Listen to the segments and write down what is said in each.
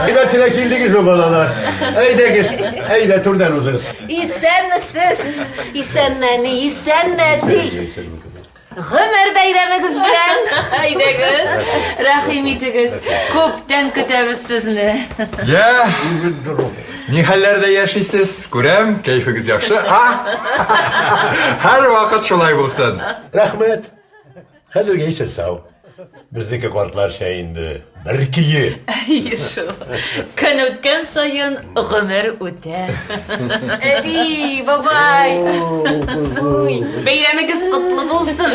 Әйбәтенә килдегезме, балалар? Әйдәгез, әйдә, түрдән узыгыз. Исәнмесез! Исәнме, әни, исәнме, әти? Гомер бәйрәмегез белән! Әйдәгез, рәхим итегез. Күптән көтәбез сезне. Я, ни хәлләрдә яшисез? Күрәм, кәефегез яхшы. А? Һәр вакыт шулай булсын. Рәхмәт. Хәзергә исән сау. Безнеке картларча инде. Бер көе. Әйе шул. Көн үткән саен гомер үтә. Әби, бабай. Ой, бәйрәмегез котлы булсын.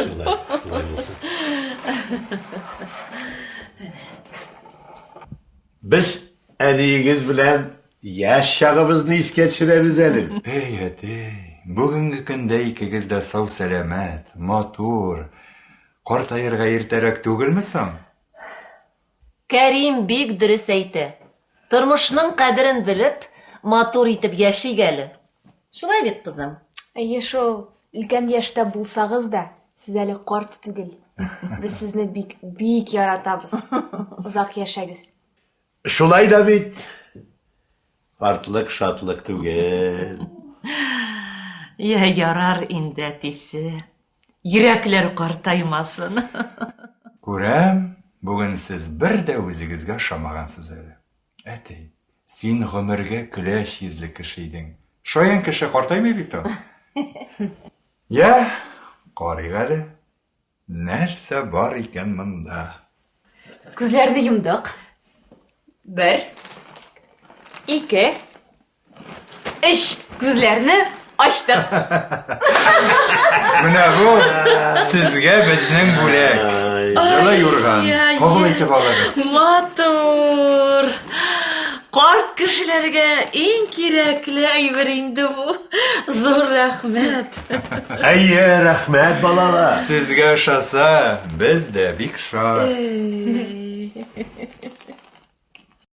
Без әниегез белән яшь чагыбызны искә төшерәбез әле. Эй, әти, бүгенге көндә икегез дә сау-сәламәт, матур. Картаерга иртәрәк түгелме соң? Кәрим бик дөрес әйтә. Тормышның кадерен белеп, матур итеп яшик әле. Шулай бит, кызым? Әйе шул, өлкән яшьтә булсагыз да, сез әле карт түгел. Без сезне бик, бик яратабыз. Озак яшәгез. Шулай да бит, картлык шатлык түгел. Йә, ярар инде, әтисе. Йөрәкләр картаймасын. Күрәм, бүген сез бер дә үзегезгә ошамагансыз әле. Әти, син гомергә көләч йөзле кеше идең. Шаян кеше картаймый бит ул. Йә, карыйк әле, нәрсә бар икән монда? Күзләрне йомдык. Бер, ике, Өч күзләрне ачтык. Менә бу сезгә безнең бүләк. Җылы юрган. Кабул итеп алыгыз. Матур. Карт кешеләргә иң кирәкле әйбер инде бу. Зур рәхмәт. Әйе, рәхмәт, балалар. Сезгә ошаса, без дә бик шат.